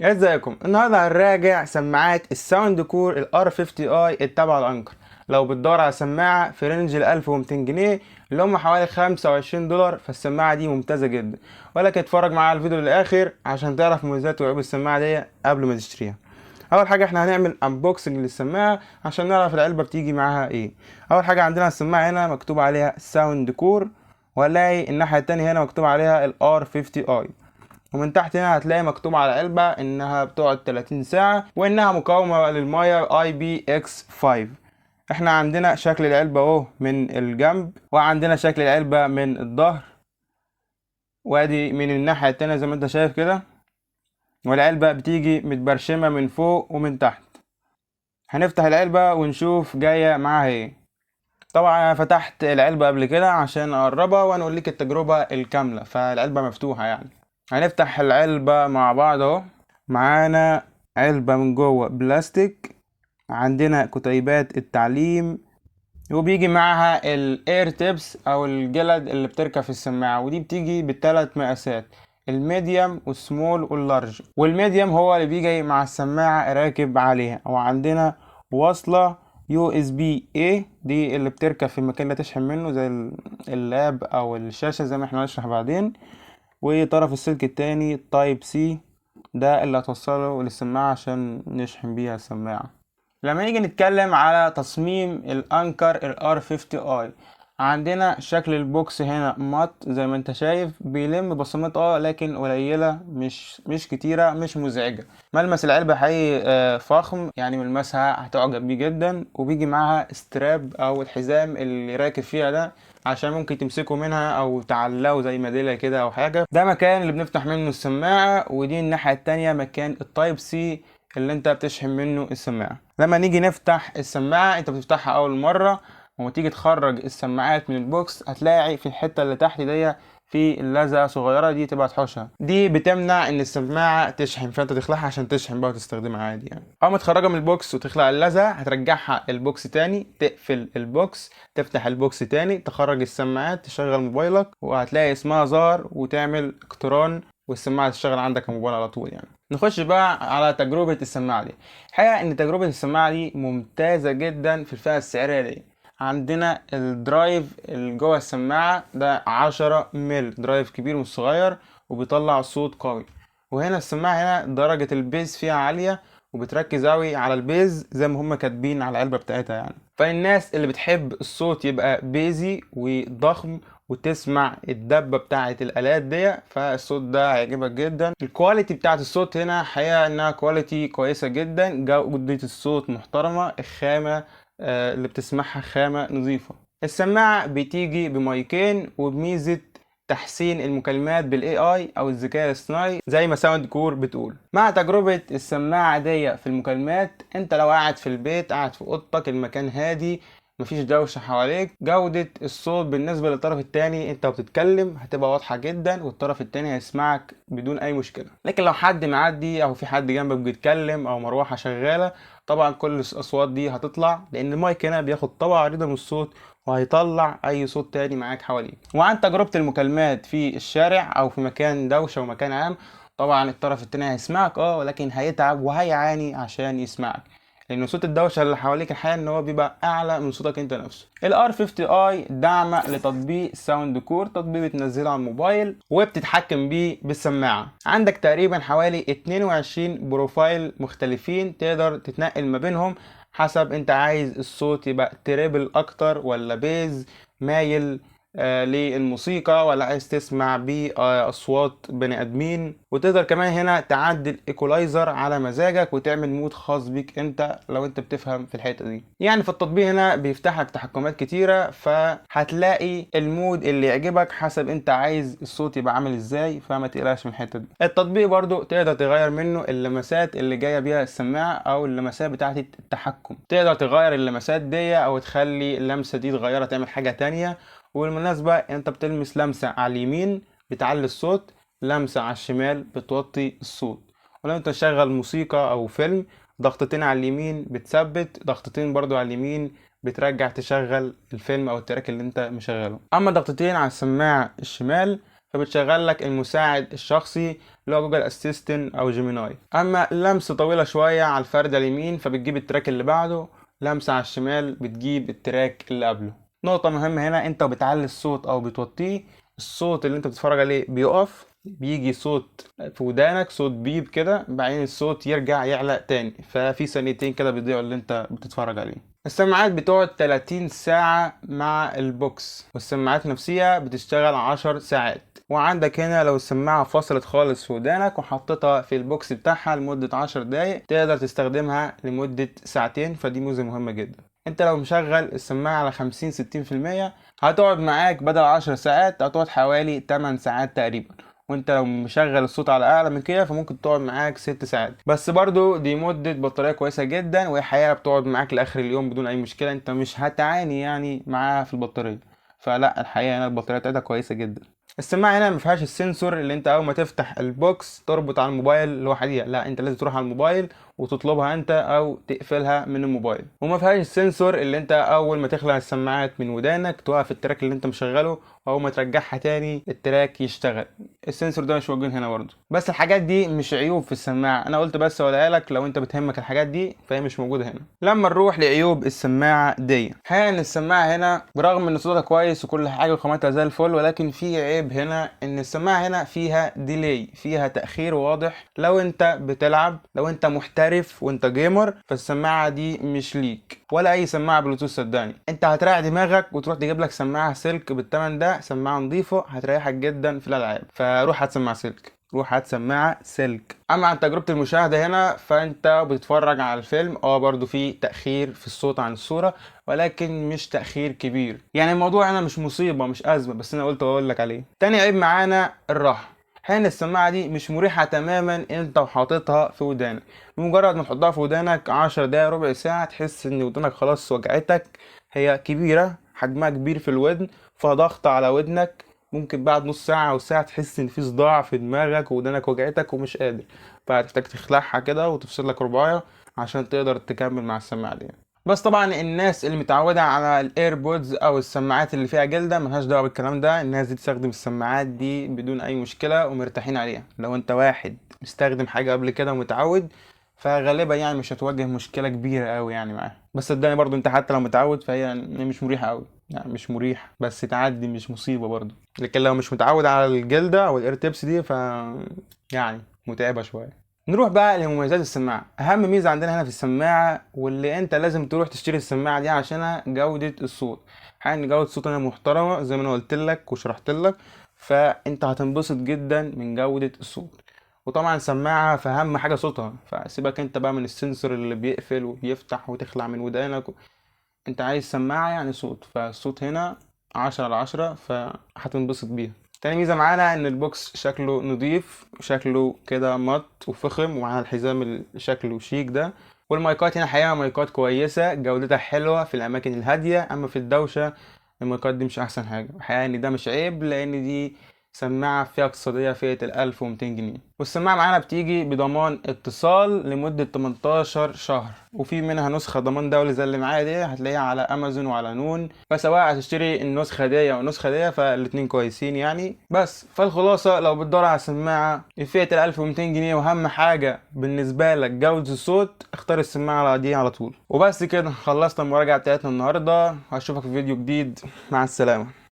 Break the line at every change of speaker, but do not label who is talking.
ازيكم؟ النهارده هنراجع سماعات ال Soundcore ال R50i التابعة ل Anker. لو بتدور على سماعه في range ال 1200 جنيه اللي هم حوالي 25 دولار، فالسماعه دي ممتازة جدا. ولكن اتفرج معايا على الفيديو للاخر عشان تعرف مميزات وعيوب السماعة دي قبل ما تشتريها. اول حاجة احنا هنعمل unboxing للسماعه عشان نعرف العلبة بتيجي معاها ايه. اول حاجة عندنا السماعة هنا مكتوب عليها Soundcore، وهنلاقي الناحية التانية هنا مكتوب عليها ال R50i، ومن تحت هنا هتلاقي مكتوب على العلبة انها بتقعد 30 ساعة وانها مقاومة للمية IPX5. احنا عندنا شكل العلبة اهو من الجنب، وعندنا شكل العلبة من الظهر، وادي من الناحية التانية زي ما انت شايف كده. والعلبة بتيجي متبرشمة من فوق ومن تحت. هنفتح العلبة ونشوف جاية معاها ايه. طبعا انا فتحت العلبة قبل كده عشان اقربها وهنوريك التجربة الكاملة، فالعلبة مفتوحة يعني. هنفتح العلبة مع بعض اهو. معانا علبة من جوه بلاستيك، عندنا كتيبات التعليم، وبيجي معاها ال ear tips او الجلد اللي بتركب في السماعة، ودي بتيجي بالثلاث مقاسات: ال medium وال small وال large، وال medium هو اللي بيجي مع السماعة راكب عليها. وعندنا وصلة USB A، دي اللي بتركب في المكان اللي تشحن منه زي اللاب او الشاشة زي ما احنا هنشرح بعدين. وطرف السلك التاني Type C، ده اللي هتوصله للسماعة عشان نشحن بيها السماعة. لما نيجي نتكلم على تصميم ال Anker ال R50i، عندنا شكل ال box هنا matte زي ما انت شايف، بيلم بصمات لكن قليلة، مش كتيرة، مش مزعجة. ملمس العلبة حقيقي فخم، يعني ملمسها هتعجب بيه جدا. وبيجي معاها strap او الحزام اللي راكب فيها ده عشان ممكن تمسكوا منها او تعلقوا زي ميدالية كده او حاجة. ده مكان اللي بنفتح منه السماعة، ودي الناحية التانية مكان ال Type C اللي انت بتشحن منه السماعة. لما نيجي نفتح السماعة، انت بتفتحها اول مرة وتيجي تخرج السماعات من ال box، هتلاقي في الحتة اللي تحت دي في اللزقة صغيرة، دي تبقى تحوشها، دي بتمنع ان السماعة تشحن، فانت تخلعها عشان تشحن بقى وتستخدمها عادي يعني. اول ما تخرجها من ال box وتخلع اللزقة، هترجعها ال box تاني، تقفل ال box، تفتح ال box تاني، تخرج السماعات، تشغل موبايلك وهتلاقي اسمها ظهر، وتعمل اقتران والسماعة تشتغل عندك على الموبايل على طول يعني. نخش بقى على تجربة السماعة دي. الحقيقة ان تجربة السماعة دي ممتازة جدا في الفئة السعرية دي. عندنا ال drive اللي جوه السماعة ده 10 مل، drive كبير مش صغير، وبيطلع صوت قوي. وهنا السماعة هنا درجة ال bass فيها عالية وبتركز اوي على ال bass زي ما هما كاتبين على العلبة بتاعتها يعني. فالناس اللي بتحب الصوت يبقى bassy وضخم وتسمع الدبة بتاعة الآلات دي، فالصوت ده هيعجبك جدا. ال quality بتاعة الصوت هنا حقيقة انها quality كويسة جدا، جودة الصوت محترمة، الخامة اللي بتسمعها خامة نظيفة. السماعة بتيجي بمايكين وبميزة تحسين المكالمات بال AI او الذكاء الاصطناعي زي ما Soundcore بتقول. مع تجربة السماعة دي في المكالمات، انت لو قاعد في البيت، قاعد في اوضتك، المكان هادي، مفيش دوشة حواليك، جودة الصوت بالنسبة للطرف التاني انت وبتتكلم هتبقى واضحة جدا، والطرف التاني هيسمعك بدون اي مشكلة. لكن لو حد معدي او في حد جنبك بيتكلم او مروحة شغالة، طبعا كل الاصوات دي هتطلع، لان المايك هنا بياخد طبقة عريضة من الصوت وهيطلع اي صوت تاني معاك حواليك. وعن تجربة المكالمات في الشارع او في مكان دوشة ومكان عام، طبعا الطرف التاني هيسمعك ولكن هيتعب وهيعاني عشان يسمعك، لان صوت الدوشة اللي حواليك الحقيقة ان هو بيبقى اعلى من صوتك انت نفسه. ال R50i داعمه لتطبيق Soundcore، تطبيق بتنزله على الموبايل وبتتحكم بيه بالسماعه. عندك تقريبا حوالي 22 profile مختلفين تقدر تتنقل ما بينهم حسب انت عايز الصوت يبقى treble اكتر ولا bass مايل للموسيقى، ولا عايز تسمع بأصوات بني آدمين. وتقدر كمان هنا تعدل equalizer على مزاجك وتعمل mode خاص بيك انت لو انت بتفهم في الحتة دي يعني. في التطبيق هنا بيفتح لك تحكمات كتيرة، فهتلاقي ال mode اللي يعجبك حسب انت عايز الصوت يبقى عامل ازاي، فما تقلقش من الحتة دي. التطبيق برضو تقدر تغير منه اللمسات اللي جاية بيها السماعة او اللمسات بتاعت التحكم، تقدر تغير اللمسات دي او تخلي اللمسة دي تغيرها تعمل حاجة تانية. وبالمناسبة انت بتلمس لمسة على اليمين بتعلي الصوت، لمسة على الشمال بتوطي الصوت. ولو انت شغل موسيقى او فيلم، ضغطتين على اليمين بتثبت، ضغطتين برضو على اليمين بترجع تشغل الفيلم او ال track اللي انت مشغله. اما ضغطتين على السماعة الشمال فبتشغل لك المساعد الشخصي اللي هو Google Assistant او Gemini. اما لمسه طويلة شوية على الفرده اليمين فبتجيب ال track اللي بعده، لمسه على الشمال بتجيب ال track اللي قبله. نقطة مهمة هنا، انت بتعلي الصوت او بتوطيه، الصوت اللي انت بتتفرج عليه بيقف، بيجي صوت في ودانك، صوت beep كده، بعدين الصوت يرجع يعلق تاني، ففي ثانيتين كده بيضيعوا اللي انت بتتفرج عليه. السماعات بتقعد 30 ساعة مع ال box، والسماعات نفسها بتشتغل 10 ساعات. وعندك هنا لو السماعة فصلت خالص في ودانك وحطيتها في ال box بتاعها لمدة 10 دقايق تقدر تستخدمها لمدة ساعتين، فدي ميزة مهمة جدا. انت لو مشغل السماعة على 50-60% هتقعد معاك بدل 10 ساعات هتقعد حوالي 8 ساعات تقريبا، وانت لو مشغل الصوت على اعلى من كده فممكن تقعد معاك 6 ساعات بس. برضو دي مدة بطارية كويسة جدا، وهي حقيقة بتقعد معاك لاخر اليوم بدون اي مشكلة، انت مش هتعاني يعني معاها في البطارية. فلا الحقيقة هنا البطارية بتاعتها كويسة جدا. السماعة هنا ما فيهاش ال sensor اللي انت اول ما تفتح ال box تربط على الموبايل لوحديها، لا انت لازم تروح على الموبايل وتطلبها انت او تقفلها من الموبايل. وما فيهاش ال sensor اللي انت اول ما تخلع السماعات من ودانك توقف ال track اللي انت مشغله، واول ما ترجعها تاني ال track يشتغل. ال sensor ده مش موجود هنا برضه. بس الحاجات دي مش عيوب في السماعة، انا قلت بس اقولها لك لو انت بتهمك الحاجات دي فهي مش موجودة هنا. لما نروح لعيوب السماعة دي، الحقيقة ان السماعة هنا برغم ان صوتها كويس وكل حاجة وخامتها زي الفل، ولكن في عيب هنا ان السماعة هنا فيها delay، فيها تاخير واضح. لو انت بتلعب، لو انت محترف وانت gamer، فالسماعه دي مش ليك ولا اي سماعه بلوتوث صدقني. انت هتريح دماغك وتروح تجيب لك سماعه سلك بالثمن ده، سماعه نظيفة هتريحك جدا في الالعاب. فروح هات سماعه سلك، روح هات سماعه سلك. اما عن تجربه المشاهدة هنا فانت بتتفرج على الفيلم، برضو في تاخير في الصوت عن الصورة، ولكن مش تاخير كبير، يعني الموضوع هنا مش مصيبة مش ازمة، بس انا قلت اقول لك عليه. تاني عيب معانا الراحة. حين السماعة دي مش مريحه تماما انت وحاططها في ودانك، بمجرد ما تحطها في ودانك 10 دقايق ربع ساعة تحس ان ودانك خلاص وجعتك. هي كبيرة، حجمها كبير في الودن، فضغط على ودنك، ممكن بعد نص ساعة أو ساعة تحس إن في صداع في دماغك ودانك وجعتك ومش قادر، فهتحتاج تخلعها كده وتفصل لك رباية عشان تقدر تكمل مع السماعة دي. بس طبعا الناس اللي متعودة على ال AirPods أو السماعات اللي فيها جلدة ملهاش دعوة بالكلام ده، الناس دي تستخدم السماعات دي بدون أي مشكلة ومرتاحين عليها. لو أنت واحد مستخدم حاجة قبل كده ومتعود فغالبا يعني مش هتواجه مشكلة كبيرة أوي يعني معاها. بس صدقني برضو أنت حتى لو متعود فهي مش مريحة أوي، يعني مش مريح بس تعدي، مش مصيبة برضو. لكن لو مش متعود على الجلدة أو ال ear tips دي ف يعني متعبة شوية. نروح بقى لمميزات السماعة. أهم ميزة عندنا هنا في السماعة واللي أنت لازم تروح تشتري السماعة دي عشانها جودة الصوت. حقيقة إن جودة الصوت هنا محترمة زي ما أنا قلت لك وشرحت لك، فأنت هتنبسط جدا من جودة الصوت. وطبعا سماعة فأهم حاجة صوتها، فسيبك أنت بقى من السنسور اللي بيقفل وبيفتح وتخلع من ودانك أنت عايز سماعة يعني صوت، فالصوت هنا 10 على 10 فهتنبسط بيها. تاني ميزة معانا إن ال box شكله نضيف، شكله كده مط وفخم، ومعانا الحزام اللي شكله شيك ده. والمايكات هنا حقيقة مايكات كويسة، جودتها حلوة في الأماكن الهادية، أما في الدوشة المايكات دي مش أحسن حاجة. الحقيقة إن ده مش عيب لأن دي سماعة فيها اقتصادية فئة 1200 جنيه. والسماعة معانا بتيجي بضمان اتصال لمدة 18 شهر، وفي منها نسخة ضمان دولي زي اللي معايا دي هتلاقيها على أمازون وعلى نون، فسواء هتشتري النسخة دي أو النسخة دي فالاتنين كويسين يعني. بس فالخلاصة لو بتدور على سماعة فئة 1200 جنيه وأهم حاجة بالنسبة لك جودة الصوت، اختار السماعة دي على طول. وبس كده خلصنا المراجعة بتاعتنا النهاردة، هشوفك في فيديو جديد، مع السلامة.